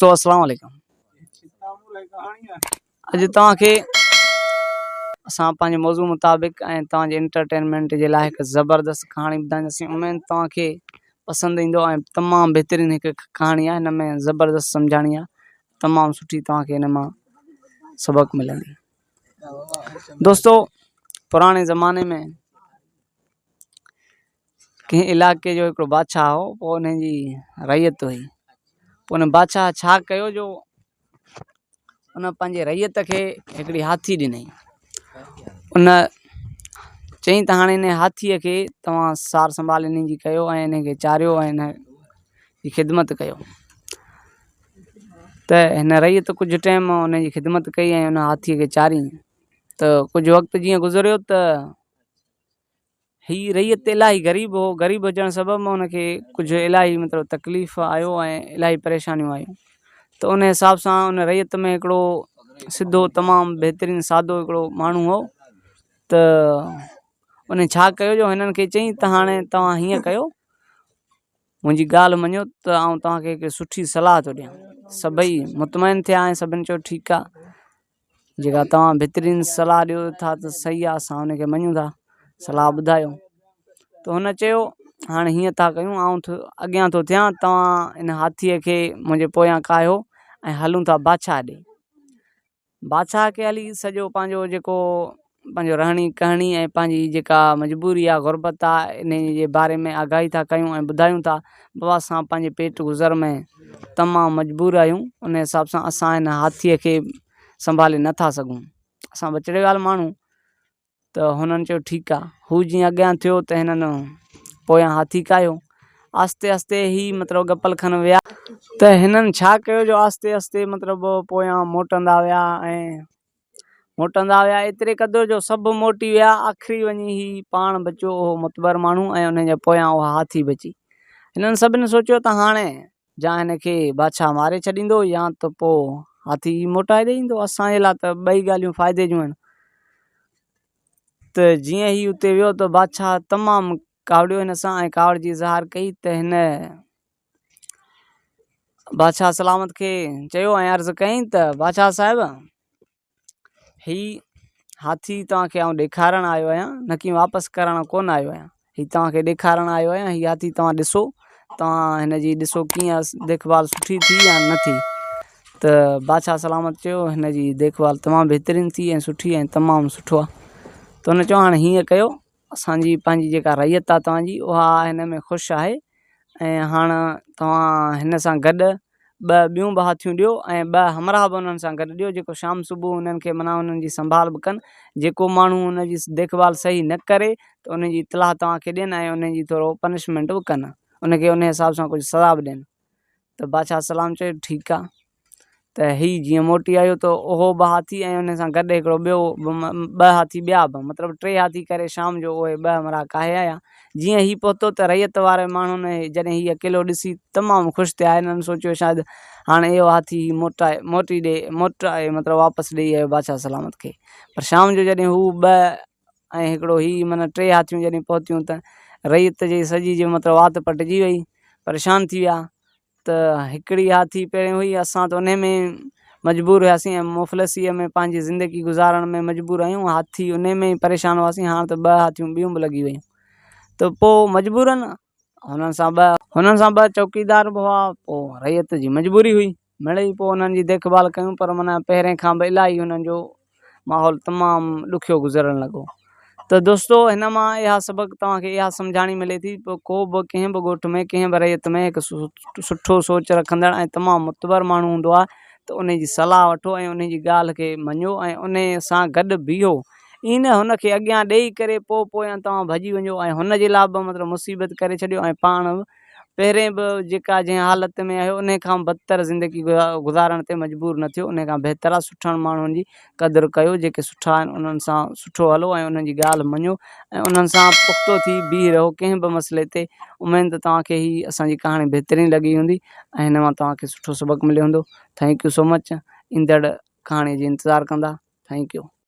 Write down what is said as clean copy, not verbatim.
دوستو السلام عليڪم اڄ توهان کي اسان پنهنجي موضوع مطابق ۽ توهان جي انٽرٽينمينٽ جي لاء هڪ زبردست ڪهاڻي ٻڌائينداسين اميد توهان کي پسند ايندو ۽ تمام بهترين هڪ ڪهاڻي آهي هن ۾ زبردست سمجهاڻي آهي تمام سٺي توهان کي هن مان سبق ملندي دوستو پراڻي زماني ۾ ڪنهن علائقي جو هڪڙو بادشاهه هو پوء ان جي رعيت هئي پوء ان بادشاهه ڇا ڪيو جو ان پنهنجي رعيت کي هڪڙي هاٿي ڏنائين ان چيائين ته هاڻي ان هاٿيء کي توهان سار سنڀال ان جي ڪيو ۽ ان کي چاريو ۽ ان جي خدمت ڪيو ته هن رعيت ڪجهه ٽائيم ان جي خدمت ڪئي ۽ ان هاٿيء کي چاريائين ته ڪجهه وقت جيئن گذريو ته هي رعيت الاهي غريب هو، غريب هجڻ سبب هن کي ڪجهه الاهي مطلب تڪليف آيو ۽ الاهي پريشانيون آيون ته ان حساب سان ان رعيت ۾ هڪڙو سڌو تمام بهترين سادو هڪڙو ماڻهو هو ته ان ڇا ڪيو جو هنن کي چئين ته هاڻي توهان هيئن ڪيو منهنجي ڳالهه مڃو ته آئون توهان کي هڪ سٺي صلاح ٿو ڏيان سڀئي مطمئن ٿيا ۽ سڀني چيو ٺيڪ آهي جيڪا توهان بھترين صلاح ڏيو ٿا ته صحيح آهي اسان ان کي مڃون ٿا صلاح ٻڌايو ته هن چيو هاڻي هيئن ٿا ڪيون آئون ٿو اڳيان ٿو ٿيان توهان ان هاٿيء کي منهنجي پويان ڪاهيو ۽ هلون ٿا بادشاهه ڏي بادشاهه کي هلي سڄو پنهنجو جيڪو پنهنجو رهڻي ڪهڻي ۽ پنهنجي جيڪا مجبوري آهي غربت آهي انهي جي باري ۾ آگاهي ٿا ڪيون ۽ ٻڌايون ٿا بابا اسان پنهنجي پيٽ گذر ۾ تمام مجبور آهيون ان حساب سان اسان هن هاٿيء کي سنڀالي نٿا سگهون اسان ٻچڙي وال ماڻهو ته هنن چيو ٺيڪ آهي هو جيئن اڳيان ٿيو ته هنن پويان هاٿي ڪاهيو آهستي آهستي هي مطلب ڳپل کن ويا ته هنن ڇا ڪيو جو آهستي آهستي مطلب پويان موٽندا ويا ۽ موٽندا ويا ايتري قدر جو سڀ موٽي ويا آخري وڃي هي پاڻ بچيو اهو متبر ماڻهو ۽ ان جي پويان اها هاٿي بچي هنن سڀني سوچيو ته هاڻي جا هن کي بادشاهه ماري ڇڏيندو يا ته پوء هاٿي ئي موٽائي ڏئي ايندو اسان جي لاء ته ٻئي ڳالهيون فائدي جون آهن ته جيئن هي اتي ويو ته بادشاهه تمام ڪاوڙيو هن سان ۽ ڪاوڙ جي اظهار ڪئي ته هن بادشاهه سلامت کي چيو ۽ عرض ڪيائين ته بادشاهه صاحب هي هاٿي توهان کي آئون ڏيکارڻ آيو آهيان نه ڪي واپس ڪرڻ ڪونه آيو آهيان هي توهان کي ڏيکارڻ آيو آهيان هي هاٿي توهان ڏسو توهان هن جي ڏسو ڪيئن ديک ڀال سٺي ٿي يا نه ٿي ته بادشاهه سلامت چيو هن جي ديک ڀال تمام بهترين ٿي ۽ سٺي ۽ تمام سٺو آهي ته هن چيو هاڻي هيئن ڪيو اسان جي پنهنجي جيڪا رعيت آهي توهان جي اها هن ۾ خوش آهي ۽ هاڻ توهان هن سان گڏ ٻه ٻيون به هاٿيون ڏيو ۽ ٻه همراهه به انهن سان گڏ ڏيو جيڪو شام صبح انهن کي معنيٰ انهن جي سنڀال به ڪن جيڪو ماڻهو ان جي ديک ڀال صحيح نه ڪري ته ان جي اطلاع توهان کي ڏين ۽ ان جي ٿورو پنشمينٽ به ڪن ان کي ان حساب سان ڪجهه سزا به ڏين ته بادشاهه سلام چيو ٺيڪ آ ته هي جيئن موٽي آيو ته اهو به هاٿي ۽ ان سان گڏ هڪڙو ٻيو ٻه هاٿي ٻيا به مطلب ٽي هاٿي ڪري شام جو اهي ٻه همراهه ڪاهي آيا جيئن هي پهتو ته رعيت واري ماڻهن جڏهن هي اڪيلو ڏسي تمام خوش ٿيا هنن سوچيو شايد هاڻي اهو هاٿي هي موٽائي موٽي ڏي موٽائي مطلب واپس ڏئي آيو بادشاهه سلامت کي پر شام جو جڏهن هو ٻه ۽ هڪڙو هي معنيٰ ٽي هاٿيون جڏهن پهتيون ته رعيت جي سڄي جي مطلب وات پٽجي وئي پريشان ٿي ويا ته هڪڙي هاٿي پهرين هئي اسان ته انهي ۾ مجبور هياسين ۽ مفلسيء ۾ پنهنجي زندگي گذارڻ ۾ مجبور آهيون هاٿي انهي ۾ ئي پريشان هئاسين هاڻ ته ٻه هاٿيون ٻيون به لڳي ويون ته پوء مجبورن هنن سان ٻه هنن سان ٻه چوڪيدار به هئا پوء رعيت جي مجبوري هئي مڙئي پوء انهن جي ديک ڀال ڪيون پر معنيٰ پهرين کان به الاهي انهن جو ماحول تمام ڏکيو گذرڻ لڳو ته دوستو هن مان اها سبق توهان کي اها سمجهاڻي ملي ٿي ته ڪو به ڪنهن به ڳوٺ ۾ ڪنهن به رعيت ۾ هڪ سٺو سوچ رکندڙ ۽ تمام معتبر ماڻهو هوندو آهي ته ان جي صلاح وٺو ۽ ان جي ڳالهه کي مڃو ۽ ان سان گڏ بيهو ائين نه هن کي اڳيان ڏيئي ڪري پوء پويان توهان ڀڄي وڃو ۽ هن جي لاء به مطلب مصيبت ڪري ڇڏيو ۽ پاڻ به پهرين به جيڪا جنهن حالت ۾ آهيو انهي کان بدتر زندگي گذارڻ تي مجبور نه ٿيو انهي کان بهتر آهي سٺن ماڻهن جي قدر ڪيو جيڪي سٺا آهن انهن سان سٺو هلو ۽ انهن جي ڳالهه مڃو ۽ انهن سان پختو ٿي بيهي رهو ڪنهن به مسئلي تي اميد ته توهان کي هي اسان جي ڪهاڻي بهترين لڳي هوندي ۽ هن مان توهان کي سٺو سبق مليو هوندو thank you so much ايندڙ ڪهاڻي جي انتظار ڪندا thank you.